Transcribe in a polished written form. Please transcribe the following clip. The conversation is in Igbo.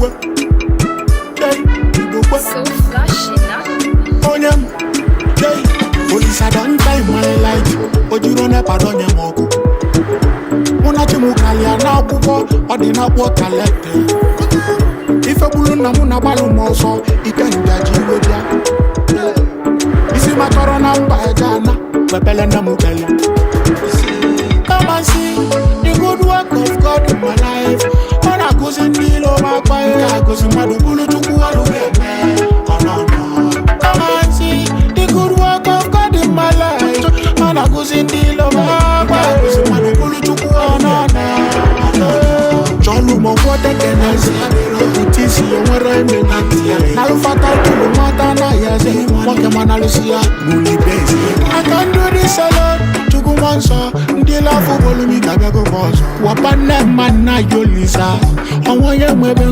Igbo kwe. Hey, Igbo kwe. So flashy now. Onye m. Hey, Olisa don shine my light. O jiro NEPA donye m ọkụ. Mụ na chi m kalịa n'akwụkwọ, ọ dị n'akwụkwọ kalete. Ife gburu nna m na-agbalụ m ọsọ, ike ngaji iwe bịa. Isi matọrọ na mba eje ana, wepele nne m kele. Come and see the good work of God in my life. Ọ na-akụzi ndị ilo m akpa nke akụzi mmadụ bụrụ Chukwu ọrụ ga-eme. Ọ nọ nọ. Come and see the good work of God in my life. Ọ na-akụzi ndị ilo m akpa akụzi mmadụ bụrụ Chukwu ọ nọ nọ. Chọlụ m ọgwọ tekenezi ebute isi ya nwere eme na ntị ya n'alụfata tụrụ nwata anaghị eze nwoke manalụsi ya. I can do this alone. Chukwu mmụọ nsọ ndị lafụ bolumi ga-abịagokwa ọzọ wapa nne mma nna ya olisa ọnwa onye nwebe.